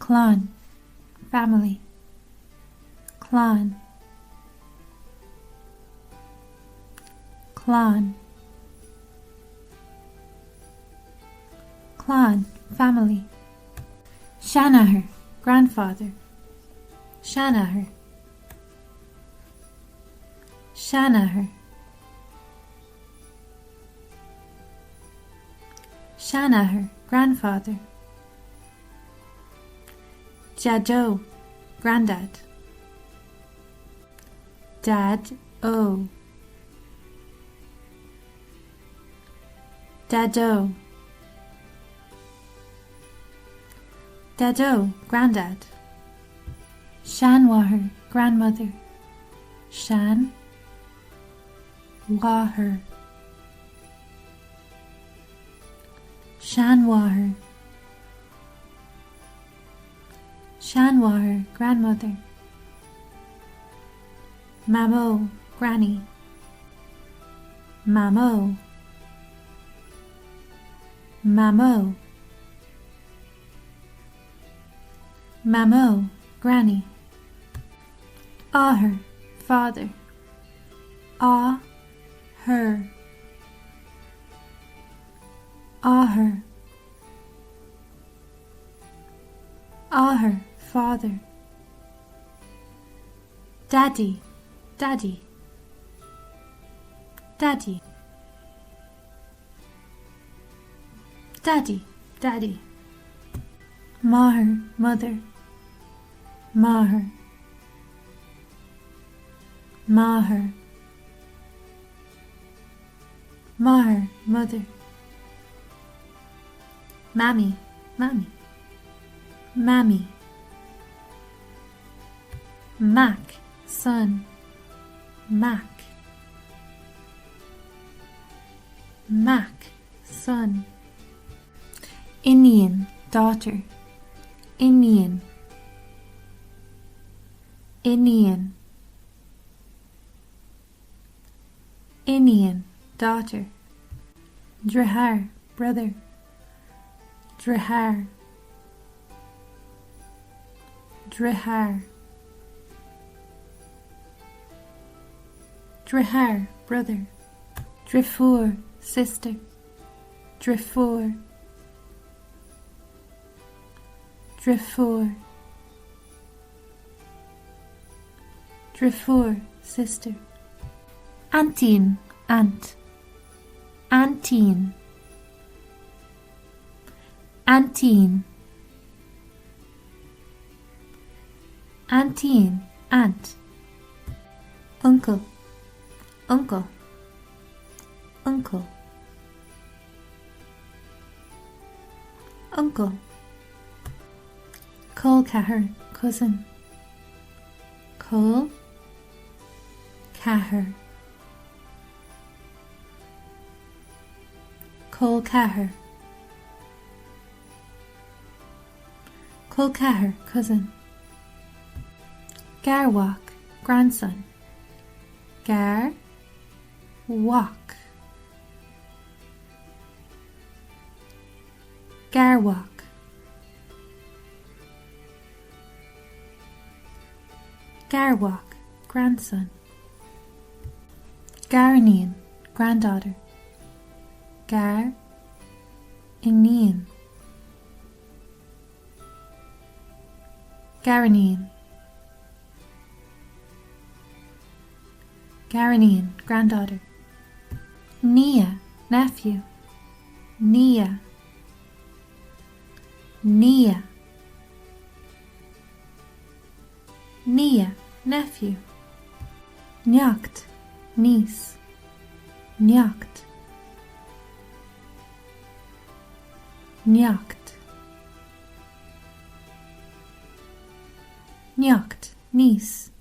Clann, family. Clann. Clann. Clann, family. Seanathair, grandfather. Seanathair. Seanathair. Seanathair, grandfather. Daideo, grandad. Dad o. Daideo. Daideo, grandad. Seanmháthair, grandmother. Sean. Mháthair. Seanmháthair. Seanmháthair, grandmother. Mamó, granny. Mamó. Mamó. Mamó, granny. Athair, father. A thair. Athair. Athair, father. Daidí, daddy. Daidí. Daidí, daddy. Máthair, mother. Máthair. Máthair. Máthair, mother. Mamaí, mommy. Mamaí. Mac, son. Mac. Mac, son. Iníon, daughter. Iníon. Iníon. Iníon, daughter. Deartháir, brother. Deartháir. Deartháir. Deartháir, brother. Deirfiúr, sister. Deirfiúr. Deirfiúr. Deirfiúr, sister. Aintín, aunt. Aintín. Aintín. Aintín, aunt. Uncail, uncle. Uncail. Uncail. Col ceathar, cousin. Col ceathar. Col ceathar. Col ceathar, cousin. Garmhac, grandson. Gar mhac. Garmhac. Garmhac, grandson. Gariníon, granddaughter. Gar iníon. Gariníon. Gariníon, granddaughter. Nia, nephew. Nia. Nia. Nia, nephew. Neacht, niece. Neacht. Neacht. Neacht, niece.